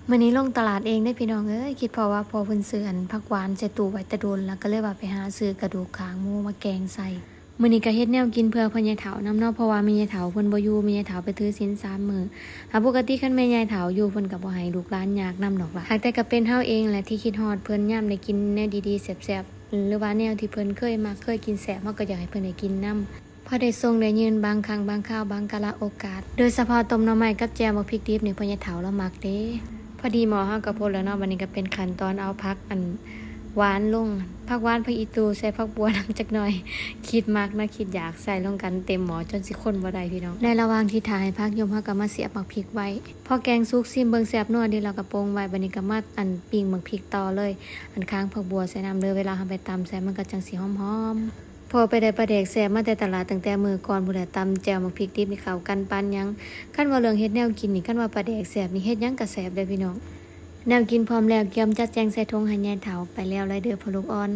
ມື້ນີ້ລົງຕະຫຼາດເອງເດ້ພີ່ນ້ອງເອີຍ, ຄິດພໍ້ວ່າພໍ່ເພິ່ນຊື້ອັນຜັກຫວານໃສ່ຕູ້ໄວ້ແຕ່ດົນລະ ກໍເລີຍວ່າໄປຫາຊື້ກະດູກຄາງໝູມາແກງໃສ່. ມື້ນີ້ກໍເຮັດແນວກິນເພື່ອພໍ່ໃຫຍ່ເຖົ້ານຳເນາະ, ເພາະວ່າແມ່ໃຫຍ່ເຖົ້າເພິ່ນບໍ່ຢູ່, ແມ່ໃຫຍ່ເຖົ້າໄປຖືສິນສາມມື້. ຫາປົກກະຕິຄັນແມ່ໃຫຍ່ເຖົ້າຢູ່ ເພິ່ນກໍບໍ່ໃຫ້ລູກຫຼານຍາກນຳດອກລະ. ຫາກແຕ່ກໍເປັນເຮົາເອງແຫຼະທີ່ຄິດຮອດເພິ່ນ ຍາມໄດ້ກິນແນວດີໆແຊບໆ ຫຼືວ່າແນວທີ່ເພິ່ນເຄີຍມັກເຄີຍກິນແຊບ ເຮົາກໍຢາກໃຫ້ເພິ່ນໄດ້ກິນນຳ. ພໍໄດ້ຊົງໄດ້ຍື່ນບາງຄັ້ງບາງຄາວ ບາງກາລະໂອກາດ, ໂດຍສະເພາະຕົ້ມໜໍ່ໄມ້ກັບແຈ່ວໝາກພິກດິບນີ້ ພໍ່ໃຫຍ່ເຖົ້າລາວມັກເດ້. ພໍດີໝໍ້ເຮົາກໍພົດແລ້ວເນາະ, ບັດນີ້ກໍເປັນຂັ້ນຕອນເອົາຜັກອັນຫວານລົງ, ຜັກຫວານ ຜັກອີ່ຕູ່ ໃສ່ຜັກບົວນຳຈັກໜ່ອຍ. ຄິດມັກເນາະ ຄິດຢາກໃສ່ລົງກັນເຕັມໝໍ້ຈົນຊິຄົນບໍ່ໄດ້ພີ່ນ້ອງ. ໃນລະຫວ່າງທີ່ຖ້າໃຫ້ຜັກຍົມ ເຮົາກໍມາສຽບໝາກພິກໄວ້. ພໍແກງສຸກ ຊີມເບິ່ງແຊບນົວດີ ແລ້ວກໍປົງໄວ້, ບັດນີ້ກໍມາອັນປີ້ງໝາກພິກຕໍ່ເລີຍ, ອັນຄາງຜັກບົວໃສ່ນຳເດີ. ເວລາເຮົາໄປຕຳໃສ່ ມັນກໍຈັ່ງຊິຫອມໆ. ພໍໄປໄດ້ປາແດກແຊບມາແຕ່ຕະຫຼາດຕັ້ງແຕ່ມື້ກ່ອນພຸ້ນແຫຼະ, ຕຳແຈ່ວໝາກພິກດິບນີ້ເຂົ້າກັນປານຫຍັງ. ຄັນວ່າເລື່ອງເຮັດແນວກິນນີ້ ຄັນວ່າປາແດກແຊບນີ້ ເຮັດຫຍັງກໍແຊບເດ້ພີ່ນ້ອງ. ແນວກິນພ້ອມແລ້ວ ກຽມຈັດແຈງໃສ່ຖົງໃຫ້ຍາຍເຖົ້າໄປແລ້ວເລີຍເດີພໍ່ລູກອ່ອນ.